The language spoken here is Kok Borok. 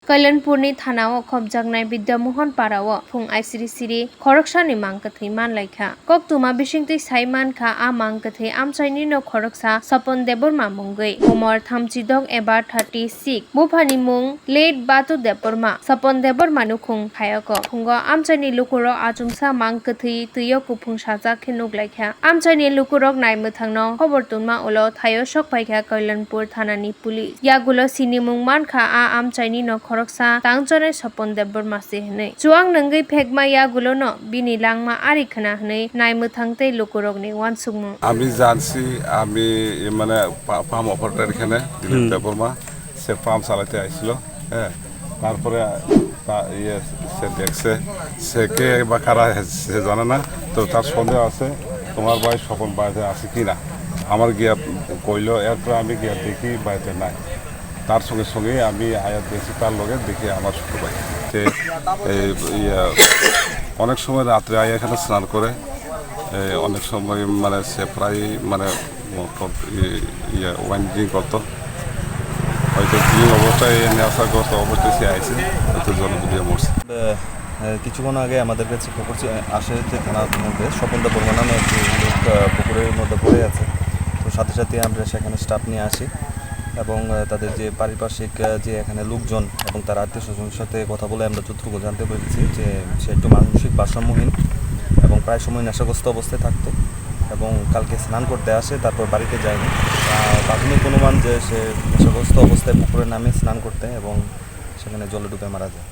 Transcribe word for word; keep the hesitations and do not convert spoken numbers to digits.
Kalyanpurni thanao khopjaknai Bidyamohon Parao phung aisiri siri khoroksani mang kwthwi manlaikha. Koktwma bisingtwi sai mankha, a mang kwthwi amchaini no khoroksa Sopon Debbarma mungwi, umor thamchidok eba thirty six, buphani mung late Batu Debbarma, Sopon Debbarma nukhung phaiyago. Phungo amchaini lukurok achomsa mang kwthwi twio kuphung sajak khe nuklaikha. Amchaini lukurok naimwthangno khobor twnma ulo thaio sokphaikha Kalyanpur thanani police. Yagulo sinimung mankha, a amchaini no khoroksa tangchonai Sopon Debbarma se hwnwi. Chuang nungwi phekma yagulo no bini langma ari khna hwnwi naimwthang tei lukurokni uansukmung. আমি জানছি, আমি এ মানে পা-, pump operator এখানে দিলীপ হুম। দেববর্মা, সে পাম্প চালাতে আইছিল, হ্যাঁ, তারপরে তা-, ইয়ে, সে দেখছে, সে কে বা কারা, সে জানে না, তো তার সন্দেহ আছে তোমার ভাই স্বপন বাড়িতে আছে কি না। আমার গিয়া কইলো, এরপরে আমি গিয়া দেখি বাড়িতে নাই। তার সঙ্গে সঙ্গে আমি আয়া দেখছি, তার লগে দেখি আমার ছোট ভাই। সে, এই, ইয়া, অনেক সময় রাত্রে আয়া এখানে স্নান করে, এই, অনেক সময় মানে সে প্রায় মানে মোটর, ই-, ইয়া, ওয়াইন ড্রিঙ্ক করতো। হয়তো ড্রিঙ্ক অবস্থায়, নেশাগ্রস্ত অবস্থায় সে আইছে, হয়তো জলে ডুবিয়ে মরছে। আহ, আহ, কিছুক্ষণ আগে আমাদের কাছে খবর ছি-, আসে যে থানার মধ্যে স্বপন দেববর্মা নামে একটি লোক, আহ, পুকুরের মধ্যে পড়ে আছে। তো সাথে সাথে আমরা সেখানে স্টাফ নিয়ে আসি এবং, আহ, তাদের যে পারিপার্শ্বিক, আহ, যে এখানে লোকজন এবং তার আত্মীয় স্বজনের সাথে কথা বলে আমরা যতটুকু জানতে পেরেছি যে সে একটু মানসিক ভারসাম্যহীন এবং প্রায় সময় নেশাগ্রস্ত অবস্থায় থাকতো এবং কালকে স্নান করতে আসে, তারপর বাড়িতে যায়নি। আহ, প্রাথমিক অনুমান যে সে নেশাগ্রস্ত অবস্থায় পুকুরে নামে স্নান করতে এবং সেখানে জলে ডুবে মারা যায়।